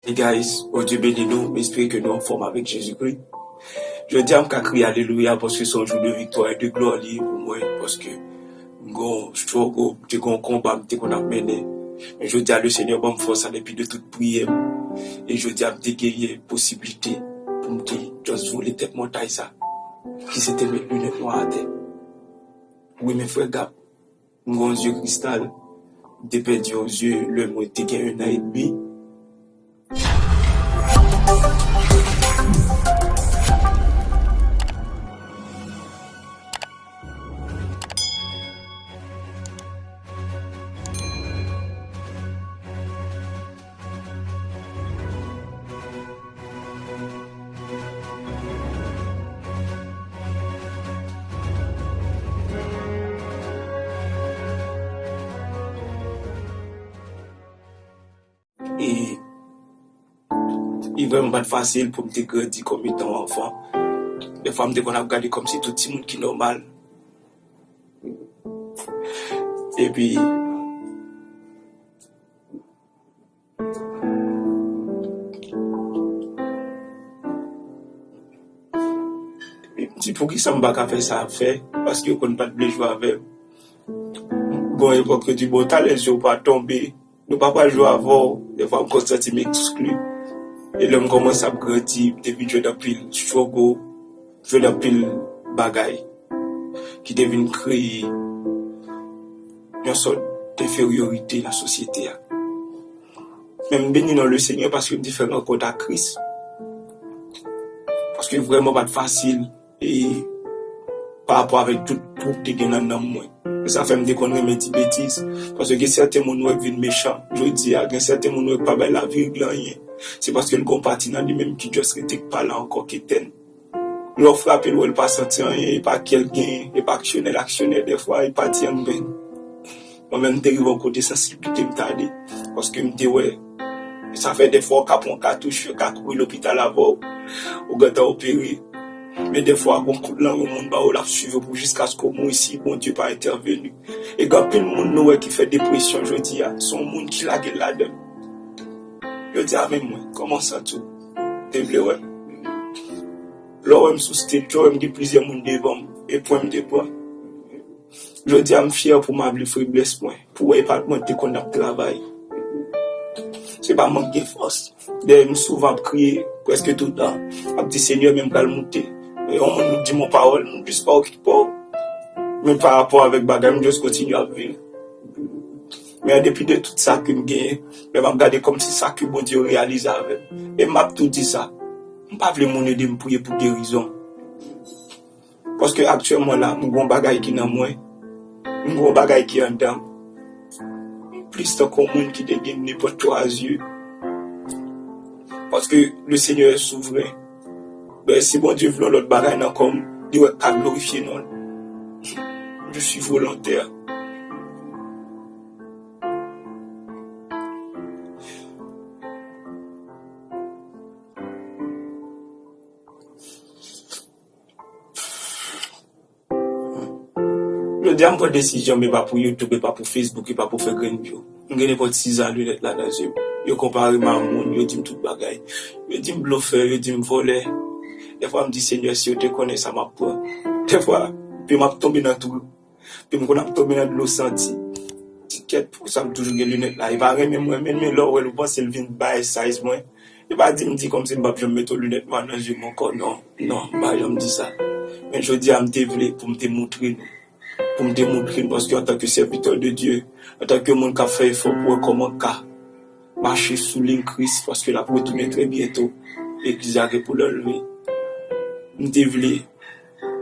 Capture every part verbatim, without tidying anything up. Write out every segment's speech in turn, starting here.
Hey guys, Bondye beni nou, m espere ke nou anfòm avèk Jezikri. Jodi a m ka kriye alelouya paske se yon jou de viktwa e de glwa li ye pou mwen, paske m gen yon struggle, m te gen yon konba m te konn ap mennen. Men jodi a, le Senyè ban m fòs sa depi de tout priyè m. E jodi a, m te genyen posiblite pou m te just vole tèt montay sa, ki se te met linèt nwa atè. Wi, men frè Gap, m gen yon zye kristal, m te pèdi yon zye lè mwen te gen en an edmi. E, e vrèman pa t fasil pou m te grandi kòm etan yon anfan. Dèfwa, m te konn ap gade kòmsi tout timoun ki nòmal. Epi, epi m di, poukisa m pa ka fè sa ap fè? Paske yo konn pa t vle jwe avè m. Gon epòk, yo di, bon, talè zye w pa tonbe, nou pa pral jwe avè w. Dèfwa, m konn santi m ekskli. E lè m kòmanse ap grandi, m te vin jwenn anpil struggle, jwenn anpil bagay ki te vin kreye yon sòt denferyorite nan sosyete a. Men m beni non le Senyè paske m te fè rankont ak Kris. Paske vrèman pa t fasil e pa rapò avèk tout twou k te gen nan nanm mwen. E sa fè m te konn renmen di betiz. Paske gen sèten moun ou wè k vin mechan jodi a, gen sèten moun ou wè k pa bay lavi règ anyen. Se paske l gon pati nan li menm ki just rete k pa la ankò, k etèn. Lè w frape l, w wè l pa santi anyen, e pa kè l genyen, e pa aksyonè l aksyonè dèfwa, e pa di anyen. Mwen menm, m te rive yon kote sansiblite m t ale, paske m te wè, sa fè dèfwa w ka pran katouch, yo ka kouri lopital avè w, ou gentan opere. Men dèfwa, gon kout lang yon moun ba w, l ap swiv ou pou jiskaske w mouri si Bondye pa entèveni. E gen anpil moun nou wè ki fè depresyon jodi a, se yon moun ki lage l ladan l. Yo di, a men mwen, kòman w santi w? Te vle wè m? Lè w wè m sou stage, lè w wè m gen plizyè moun devan m, e pwen m te pran. Jodi a, m fyè pou m avle feblès mwen, pou wè e pa t mwen te konn ap travay. Se pa mank gen fòs. Dayè, m souvan ap kriye, prèske toutan, ap di, Senyè, men m pral moute. E yon moun di m yon pawòl, m jis pa okipe w. Men pa rapò avèk bagay, m jis kontinye ap viv. Men an depi de tout sa ke m genyen, lè m ap gade kòmsi sa ke Bondye reyalize avè m. E m ap tou di sa, m pa vle moun ede m priye pou gerizon. Paske aktyèlman la, m gon bagay ki nan mwen, m gon bagay ki anndan m. M plis tankou yon moun ki te gen nenpòt twa zye. Paske le Senyè souvren. Ben, si Bondye vle yon lòt bagay nan kò m, li wè k ka glorifye non l. Je suis volontaire. Jodi a, m pran desizyon, men pa pou YouTube, e pa pou Facebook, e pa pou fè grenn view. M gen nenpòt sizan linèt la nan zye m. Yo konpare m a moun, yo di m tout bagay. Yo di m blofè, yo di m vòlè. Dèfwa, m di, Senyè, si yo te konnen sa m ap pran. Dèfwa, pi m ap tonbe nan twou. Pi m konn ap tonbe nan dlo santi. Ti kèt, poukisa m toujou gen linèt la? E pa renmen m renmen l, men lè w wè l, ou panse l vin bay size mwen. E pa di m di kòmsi m p ap janm mete yon linèt nwa nan zye m ankò, non. Non, m pa janm di sa. Men jodi a, m te vle pou m te moutre nou. Pou m te moutre nou, paske antanke sèvitè de Dye, antanke moun k ap fè efò pou wè kòman ka mache sou liy Kris, paske l ap retounen trè byento. Legliz la gen pou l anlve. M te vle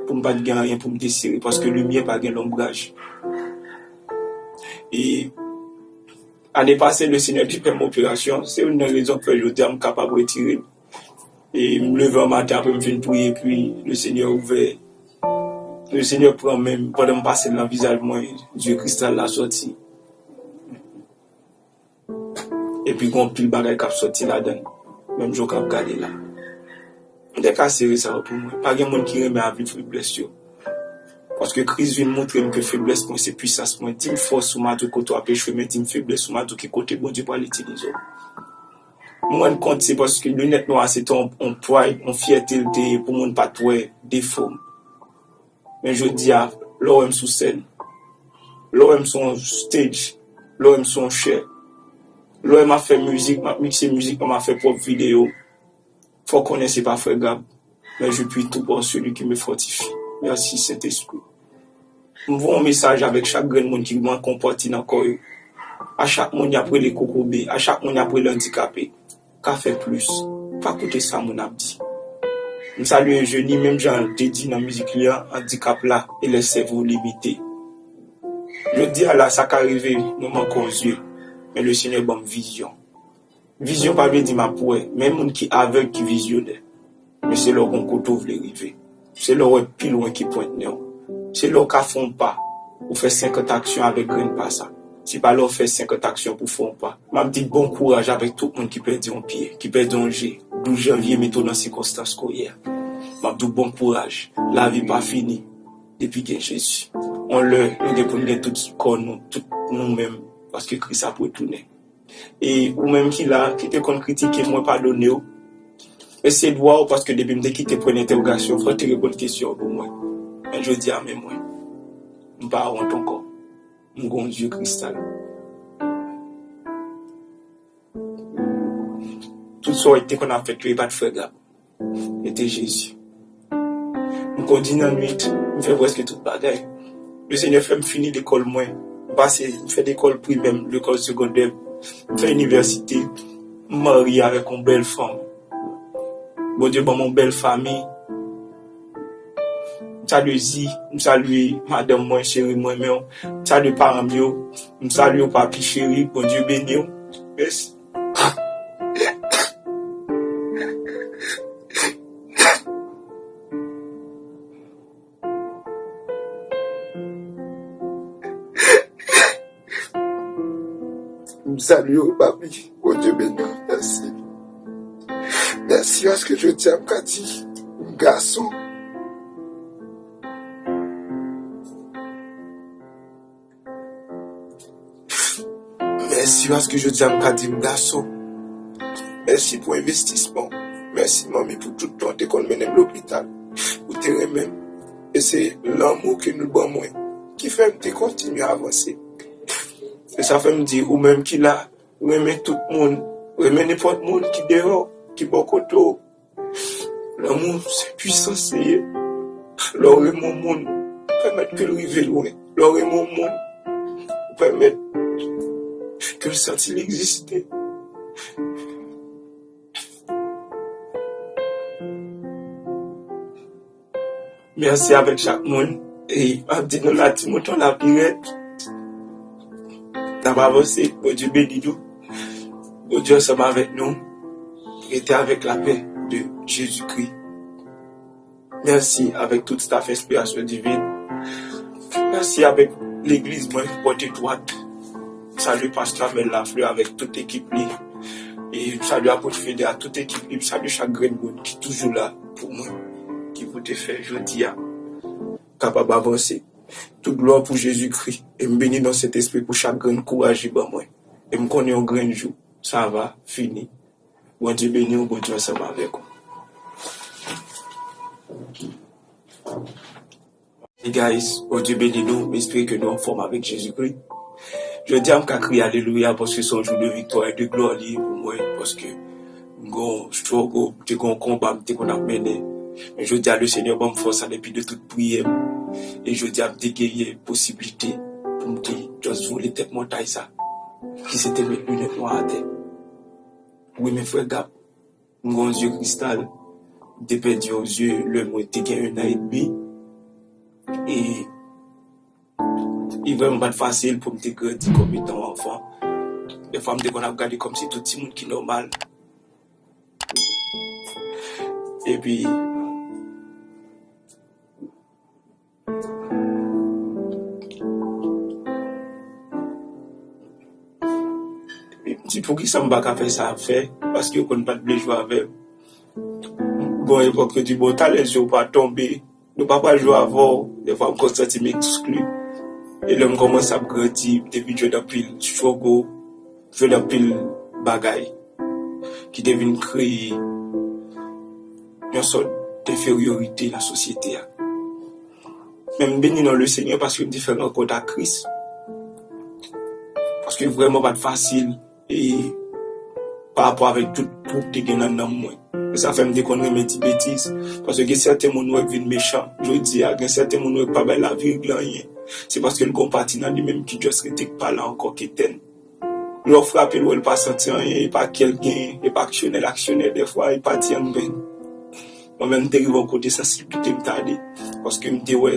pou m pa t gen anyen pou m te sere, paske limyè pa gen lonbraj. E ane pase, le Senyè te fè m operasyon, se youn nan rezon k fè jodi a m kapab retire l. E m leve an maten apre m fin priye, epi le Senyè ouvè, le Senyè pran men m, pandan m pase l nan vizaj mwen, zye kristal la sòti. Epi gen anpil bagay k ap sòti ladan l, menm jan w k ap gade la. M te ka sere sa yo pou mwen. Pa gen moun ki renmen ap viv feblès yo. Paske Kris vin moutre m ke feblès mwen se pwisans mwen. Di m fòs ou m a di w kote w ap echwe, men di m feblès ou m a di w ki kote Bondye pral itilize w. M rann kont se paske linèt nwa a se te yon, yon pride, yon fyète l te ye pou moun pa t wè defo m. Men jodi a, lè w wè m sou sèn, lè w wè m sou yon stage, lè w wè m sou yon chair, lè w wè m ap fè mizik, m ap mikse mizik mwen, m ap fè pwòp videyo, fò w konnen se pa frè Gab, mais je puis tout par celui qui me fortifie. Mèsi, Sentespri. M voye yon mesaj avèk chak grenn moun ki manke yon pati nan kò yo. A chak moun y ap rele kokobe, a chak moun y ap rele andikape, ka fè plis. Pa koute sa moun ap di. M salye Eugénie, menm jan l te di nan mizik li an, andikap la e lè sèvo limite. Jodi a la, sa ka rive, mwen manke yon zye, men Lesenyè ban m vizyon. Vizyon pa vle di m ap wè, men moun ki avèg ki vizyonè. Men se lè w gon kote w vle rive. Se lè w wè pi lwen ki pwent nen w. Se lè w ka fè yon pa, ou fè senkant aksyon avèk grenn pa sa. Se pa lè w fè senkant aksyon pou fè yon pa. M ap di bon kouraj avèk tout moun ki pèdi yon pye, ki pèdi yon je. Douz janvye mete w nan sikonstans ke w ye a. M ap di w bon kouraj. Lavi pa fini depi gen Jezi. Yon lè, nou gen pou n gen tout kò nou, tout nou menm, paske Kris ap retounen. E ou menm ki la, ki te konn kritike mwen, padone w. E se dwa w, paske depi m te kite pwen entèwogasyon, fò w te reponn kesyon an pou mwen. Men jodi a, men mwen, m pa wont ankò. M gon zye kristal. Tout sa w te konn ap fèt yo, e pa t frè Gab. E te Jezi. M kondi nan nwit, m fè prèske tout bagay. Lesenyè fè m fini lekòl mwen. M pase, m fè lekòl primè m, lekòl segondè m, m fè inivèsite, m marye avèk yon bèl fanm. Bondye ban m yon bèl fanmi. M salye Zi, m salye madanm mwen, cheri mwen, men m salye paran m yo, m salye w papi cheri, Bondye beni w. Mèsi. M salye w, papi. Bondye beni w. Mèsi. Mèsi paske jodi a m ka di m gason. Mèsi paske jodi a m ka di m gason. Mèsi pou envestisman w. Mèsi, manmi, pou tout tan w te konn mennen m lopital. Ou te renmen m. E se lanmou ke nou ban mwen ki fè m te kontinye avanse. E sa fè m di, ou menm ki la, renmen tout moun, renmen nenpòt moun ki deyò, ki bò kote w. Lanmou se pwisans li ye. Lè w renmen yon moun, ou pèmèt ke l rive lwen. Lè w renmen yon moun, ou pèmèt ke l santi l egziste. Mèsi avèk chak moun. E m ap di nou la, ti mouton la pi rèd. N ap avanse. Bondye beni nou. Bondye ansanm avèk nou. Rete avèk lapè de Jezikri. Mèsi avèk tout staff Enspirasyon Divin. Mèsi avèk legliz mwen, Pòt Etwat. M salye pastè Amel Lafleur avèk tout ekip li. E m salye Apot Fede a tout ekip li. M salye chak grenn moun ki toujou la pou mwen, ki pou te fè jodi a kapab avanse. Tout glwa pou Jezikri. E m beni nan Sentespri pou chak grenn kouraj li ban mwen. E m konnen yon grenn jou, sa va fini. Bondye beni w, Bondye ansanm avèk ou. Hey guys, Bondye beni nou, m espere ke nou anfòm avèk Jezikri. Jodi a m ka kriye alelouya paske se yon jou de viktwa e de glwa li ye pou mwen, paske m gon struggle, m te gon konba m te konn ap mennen. Men jodi a, Lesenyè ban m fòs an epi de tout priyè m. E jodi a, m te genyen posiblite pou m te just vole tèt montay sa, ki se te met linèt nwa atè. Wi, men frè Gab, m gon zye kristal. M te pèdi yon zye lè mwen te gen en an edmi. E li vrèman pa t fasil pou m te grandi kòm etan yon anfan. Dèfwa, m te konn ap gade kòmsi tout timoun ki nòmal. Epi, epi m di, poukisa m pa ka fè sa ap fè? Paske yo konn pa t vle jwe avè m. Gon epòk, yo di, bon, talè zye w pa tonbe, nou pa pral jwe avè w. Dèfwa, m konn santi m ekskli. E lè m kòmanse ap grandi, m te vin jwenn anpil struggle, jwenn anpil bagay. ki te vin kreye yon sòt denferyorite nan sosyete a. Men m beni non Lesenyè paske m te fè rankont ak Kris. Paske vrèman pa t fasil e pa rapò avèk tout twou k te gen nan nanm mwen. E sa fè m te konn renmen di betiz. Paske gen sèten moun ou wè k vin mechan jodi a, gen sèten moun ou wè k pa bay lavi règle anyen. Se paske l gon pati nan li menm ki just rete k pa la ankò, ki etèn. Lè w frape l, w wè l pa santi anyen, e pa kè l genyen, e pa aksyonè l aksyonè, dèfwa e pati an bèn. Mwen menm, m te rive yon kote sansiblite m t ale, paske m te wè,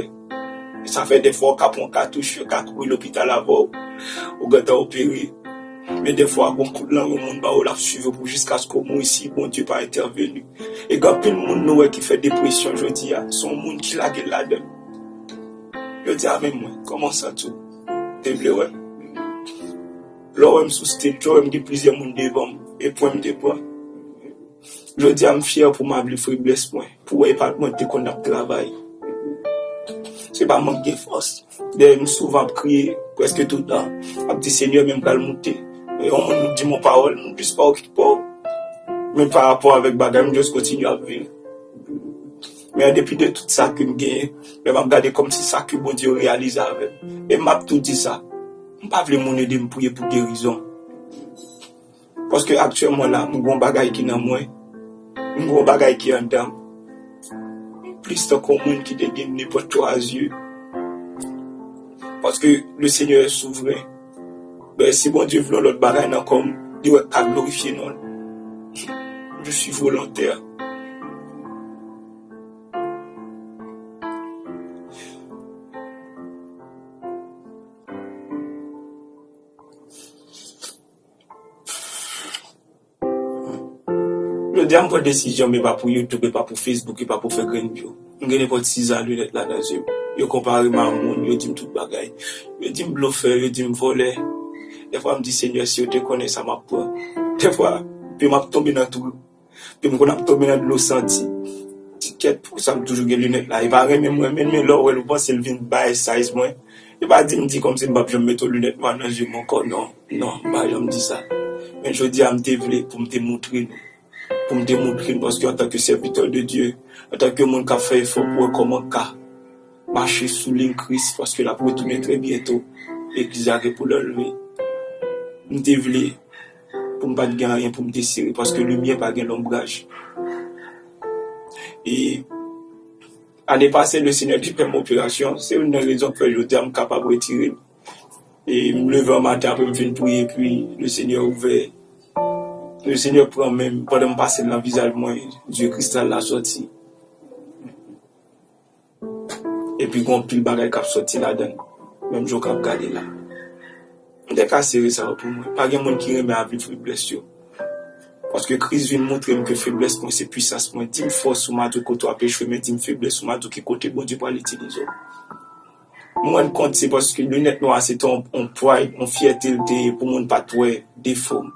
sa fè dèfwa w ka pran katouch, yo ka kouri lopital avè w, ou gentan opere. Men dèfwa, gon kout lang yon moun ba w, l ap swiv ou pou jiskaske w mouri si Bondye pa entèveni. E gen anpil moun nou wè ki fè depresyon jodi a, se yon moun ki lage l ladan l. Yo di a, men mwen, kòman w santi w? Te vle wè m? Lè w wè m sou stage, lè w wè m gen plizyè moun devan m, e pwen m te pran. Jodi a, m fyè pou m avle feblès mwen, pou wè e pa mwen te konn ap travay. Se pa mank gen fòs. Dèyè m souvan ap kriye, prèske tout tan. M ap di, Senyè, men m pral moute. E yon moun di m yon pawòl, m jis pa okipe w. Men pa rapò avèk bagay, m jis kontinye ap viv. Men an depi de tout sa ke m genyen, lè m ap gade kòmsi sa ke Bondye reyalize avè m. E m ap tou di sa, m pa vle moun ede m priye pou gerizon. Paske aktyèlman la, m gon bagay ki nan mwen, m gon bagay ki anndan m. M plis tankou yon moun ki te gen nenpòt twa zye. Paske le Seigneur est souvren. Ben, si Bondye vle yon lòt bagay nan kò m, li wè k ka glorifye non l. Je suis volontaire. Jodi a, m pran desizyon, men pa pou YouTube, e pa pou Facebook, e pa pou fè grenn view. M gen nenpòt sizan linèt la nan zye m. Yo konpare m a moun, yo di m tout bagay. Yo di m blofè, yo di m vòlè. Dèfwa, m di, Senyè, si yo te konnen sa m ap pran. Dèfwa, epi m ap tonbe nan twou. Epi m konn ap tonbe nan dlo santi. Ti kèt, poukisa m toujou gen linèt la? E pa renmen m renmen l, men lè w wè l, ou panse l vin bay size mwen. E pa di m di kòmsi m p ap janm mete yon linèt nwa nan zye m ankò, non. Non, m pa janm di sa. Men jodi a, m te vle pou m te moutre nou. Pou m te moutre nou, paske antanke sèvitè de Dye, antanke moun k ap fè efò pou wè kòman ka mache sou liy Kris, paske l ap retounen trè byento. Legliz la gen pou l anlve. M te vle pou m pa t gen anyen pou m te sere, paske limyè pa gen lonbraj. E ane pase, Lesenyè te fè m operasyon. Se youn nan rezon k fè jodi a m kapab retire l. E m leve an maten apre m fin priye, epi Lesenyè ouvè. Lesenyè pran men m, pandan m pase l nan vizaj mwen, zye kristal la sòti. Epi gen anpil bagay k ap sòti ladan l, menm jan w k ap gade la. M te ka sere sa yo pou mwen. Pa gen moun ki renmen ap viv feblès yo. Paske Kris vin moutre m ke feblès mwen se pwisans mwen. Di m fòs ou m a di w kote w ap echwe, men di m feblès ou m a di w ki kote Bondye pral itilize w. M rann kont se paske linèt nwa a se te yon, yon pride, yon fyète l te ye pou moun pa t wè defo m.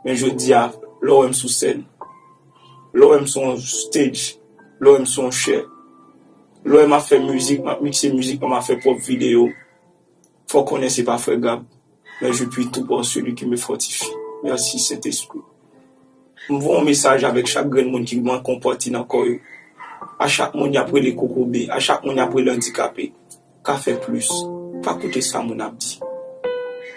Men jodi a, lè w wè m sou sèn, lè w wè m sou yon stage, lè w wè m sou yon chè, lè w wè m ap fè mizik, m ap mikse mizik mwen, m ap fè pwòp videyo, fò w konnen se pa frè Gab, mais je puis tout par celui qui me fortifie. Mèsi, Sentespri. M voye yon mesaj avèk chak grenn moun ki manke yon pati nan kò yo. A chak moun y ap rele kokobe, a chak moun y ap rele andikape, ka fè plis. Pa koute sa moun ap di.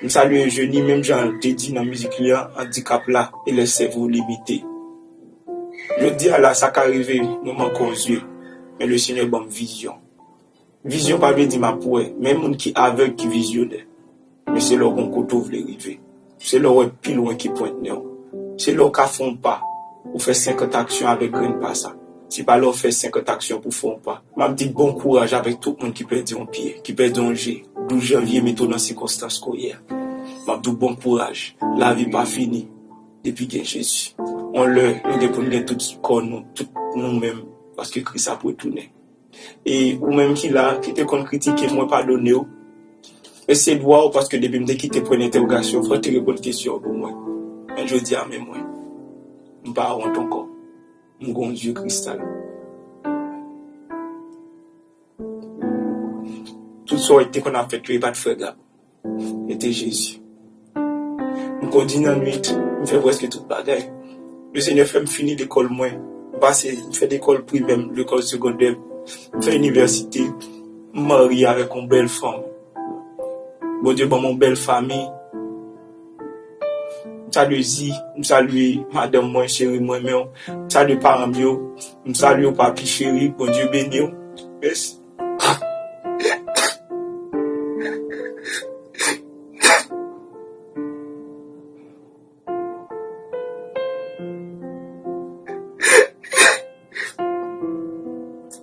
M salye Eugénie, menm jan l te di nan mizik li an, andikap la et les cerveaux limités. Jodi a la, sa ka rive, mwen manke yon zye, men Lesenyè ban m vizyon. Vizyon pa vle di m ap wè, men moun ki avèg ki vizyonè. Men se lè w gon kote w vle rive. Se lè w wè pi lwen ki pwent nen w. Se lè w ka fè yon pa, ou fè senkant aksyon avèk grenn pa sa. Se pa lè w fè senkant aksyon pou fè yon pa. M ap di bon kouraj avèk tout moun ki pèdi yon pye, ki pèdi yon je. Douz janvye mete w nan sikonstans ke w ye a. M ap di w bon kouraj. Lavi pa fini depi gen Jezi. Yon lè, nou gen pou n gen tout kò nou, tout nou menm, paske Kris ap retounen. E ou menm ki la, ki te konn kritike m, mwen padone w. E se dwa w, paske depi m te kite pwen entèwogasyon, fò w te reponn kesyon an pou mwen. Men jodi a, men mwen, m pa wont ankò. M gon zye kristal. Tout sa w te konn ap fè yo, e pa t frè Gab. E te Jezi. M kondi nan nwit, m fè prèske tout bagay. Lesenyè fè m fini lekòl mwen. M pase, m fè lekòl primè, lekòl segondè, m fè inivèsite, m marye avèk yon bèl fanm. Bondye ban m yon bèl fanmi. M salye Zi, m salye madanm mwen, cheri mwen, men m salye paran m yo, m salye w papi cheri, Bondye beni w. Mèsi.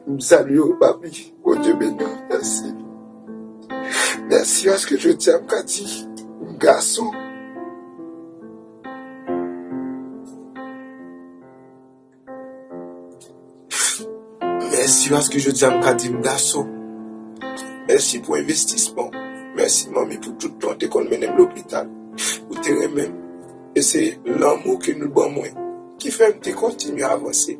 M salye w, papi. Bondye beni w. Mèsi. Mèsi paske jodi a m ka di m gason. Mèsi paske jodi a m ka di m gason. Mèsi pou envestisman w. Mèsi, manmi, pou tout tan w te konn mennen m lopital. Ou te renmen m. E se lanmou ke nou ban mwen ki fè m te kontinye avanse.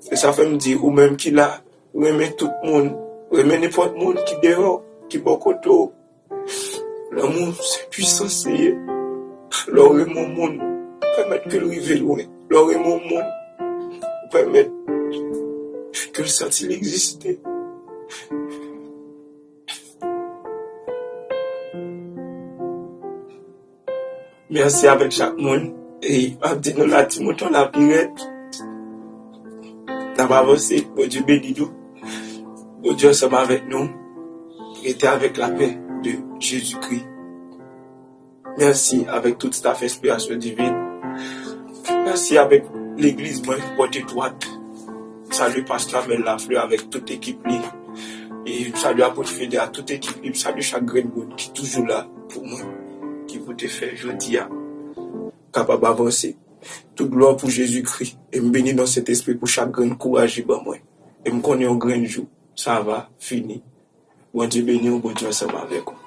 E sa fè m di, ou menm ki la, renmen tout moun, renmen nenpòt moun ki deyò, ki bò kote w. Lanmou se pwisans li ye. Lè w renmen yon moun, ou pèmèt ke l rive lwen. Lè w renmen yon moun, ou pèmèt ke l santi l egziste. Mèsi avèk chak moun. E m ap di nou la, ti mouton la pi rèd. N ap avanse. Bondye beni nou. Bondye ansanm avèk nou. Rete avèk lapè de Jezikri. Mèsi avèk tout staf Enspirasyon Divin. Mèsi avèk legliz mwen, Pòt Etwat. M salye pastè Amel Lafleur avèk tout ekip li. E m salye apot Fede a tout ekip li. M salye chak grenn moun ki toujou la pou mwen, ki pou te fè jodi a kapab avanse. Tout glwa pou Jezikri. E m beni non Sentespri pou chak grenn kouraj li ban mwen. E m konnen yon grenn jou, sa va fini. Bondye beni w, Bondye ansanm avèk ou.